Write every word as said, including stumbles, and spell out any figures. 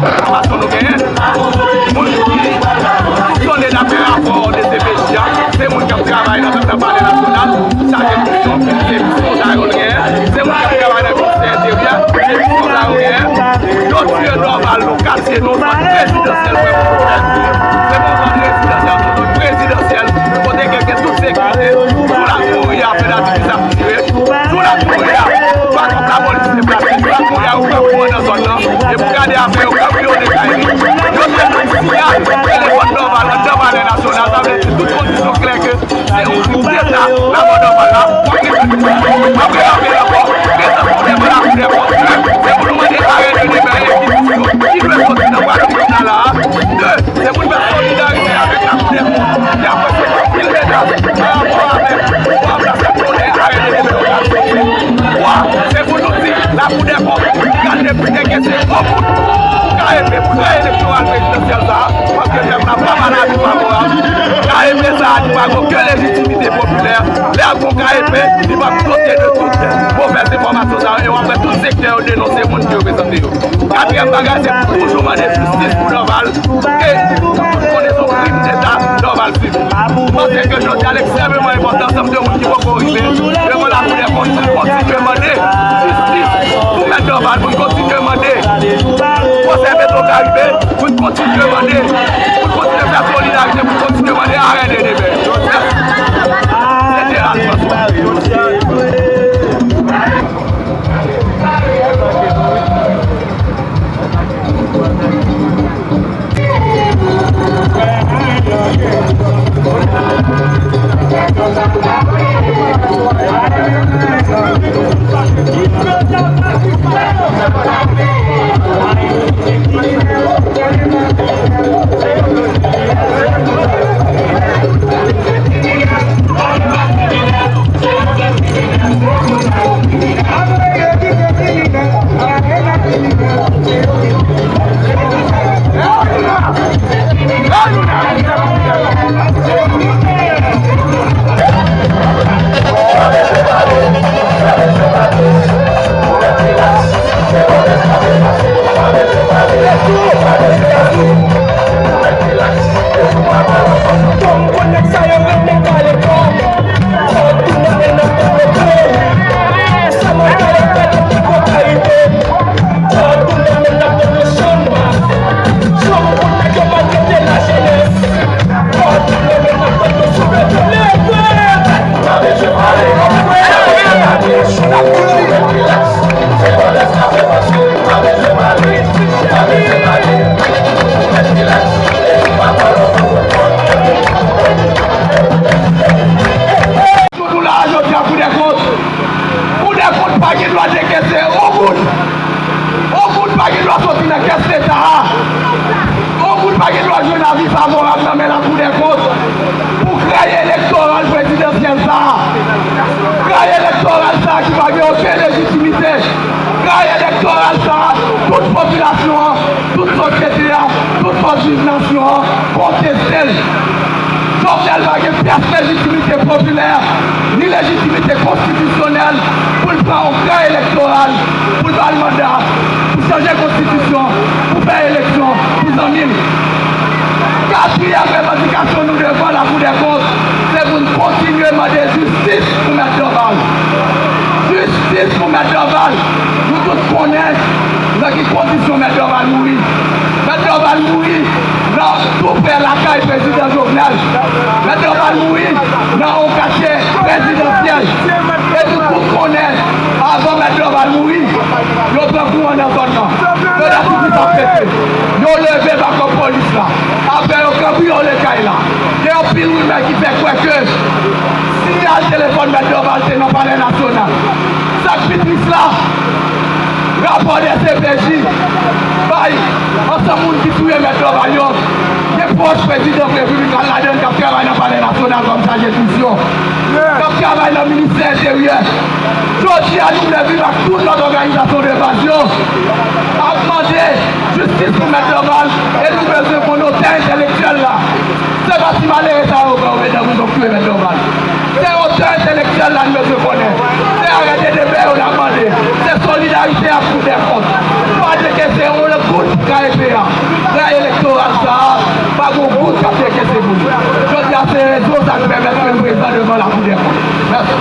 Enfòmasyon nou genyen, moun ki soupsone daprè rapò D C P J a, se moun k ap travay nan, nan Palè Nasyonal, chaje misyon, se misyon sa yo l genyen, se moun k ap travay nan Ministè Enteryè, se misyon sa yo genyen. Yo tiye Dorval, nou kache nou zòn rezidansyèl, frè m, se yon zòn rezidansyèl, yon zòn rezidansyèl, kote ke gen tout sekirite, sou Lakouri a, fè dati ki sa. Sou Lakouri a, pa kont lapolis deplase. Sou Lakouri a, ou pran kou nan zòn nan. E pou gade afè yo, kanpe yo dekay li. Yo te bay siyal telefòn Dorval anndan Palè Nasyonal. Sa vle di tout kondisyon klè ke se yon krim deta. Lapò Dorval la, w ap rive. M ap rapele ankò, prezans nou devan Lakou dè Kont. Se pou nou mande arete de bèl enstitisyon ki dwe soti nan Gwadloup kounye a la a. De, se pou n fè solidarite avèk Lakou dè Kont, ki ap resevwa anpil menas pa rapò avèk pouvwa an plas ak konnen arete de bèl. Twa, se pou nou di Lakou dè Kont, gade pou dekese yon bout pou K E P, pou kreye elektoral prezidansyèl sa a, paske pèp la pa ba l avi favorab. K E P sa a, li pa gon ke lejitimite popilè. Lè ap gon K E P, li p ap dote de tout movèz enfòmasyon sa yo, e w ap wè tout sektè yo denonse moun ki reprezante yo. Katriyèm bagay, se pou toujou mande jistis pou Dorval. E nou tout konnen se yon krim deta Dorval sibi. M panse ke jodi a l ekstrèmeman enpòtan, ansanm de moun ki poko rive devan Lakou dè Kont, pou n kontinye mande jistis pou Mèt Dorval, pou n kontinye mande pwosè Petro Caribe, pou n kontinye mande, pou n kontinye fè solidarite, pou n kontinye mande arete de bèl. Mèsi. Se Gérald François. Jodi a, jodi a, Kou dè Kont, Kou dè Kont pa gen dwa dekese yon goud. Yon goud pa gen dwa soti nan kès Leta a. Yon goud pa gen dwa jwenn avi favorab nan men Lakou dè Kont pou gray elektoral prezidansyèl sa a. Gray elektoral sa a ki pa gen okenn lejitimite. Gray elektoral sa a, tout popilasyon an, tout sosyete a, tout fòs viv nasyon an konteste l. Jovenel pa gen pyès lejitimite popilè, ni lejitimite konstitisyonèl pou l pran yon gray elektoral, pou l ba l manda, pou chanje konstitisyon, pou fè eleksyon pou zanmi l. Katriyèm revandikasyon nou devan Lakou dè Kont, se pou n kontinye mande jistis pou Mèt Dorval. Jistis pou Mèt Dorval. Nou tout konnen nan ki kondisyon Mèt Dorval mouri. Mèt Dorval mouri nan tou prè lakay prezidan Jovenel. Mèt Dorval mouri nan yon katye prezidansyèl. E nou tout konnen, avan Mèt Dorval mouri, yo pran kouran nan zòn nan. Yo dati ki sa pete. Yo leve bakòp polis la. Apre yo Kanbriyole kay la. Gen anpil rimè ki fè kwè ke siyal telefòn Mèt Dorval te nan Palè Nasyonal. Sa k pi tris la, rapò D C P J bay ansanm moun ki touye Mèt Dorval yo, gen pwòch prezidan Repiblik la ladan l k ap travay nan Palè Nasyonal kòm chaje misyon, k ap travay nan ministè enteryè. Jodi a, nou vle viv ak tout lòt òganizasyon de baz yo, ap mande jistis pou Mèt Dorval, e nou bezwen konn otè entèlektyèl la. Se pa ti malere sa yo pran yo met nan prizon k touye Mèt Dorval. Se otè entèlektyèl la nou bezwen konnen. Se arete de bè yo n ap mande. Se solidarite ak Koudèkont. Pa dekese yon goud pou K E P a. Nan elektoral sa a, pa gen yon goud k ap dekese pou nou. Jodi a, se rezon sa k pèmèt ke n prezan devan Lakoudèkont. Mèsi.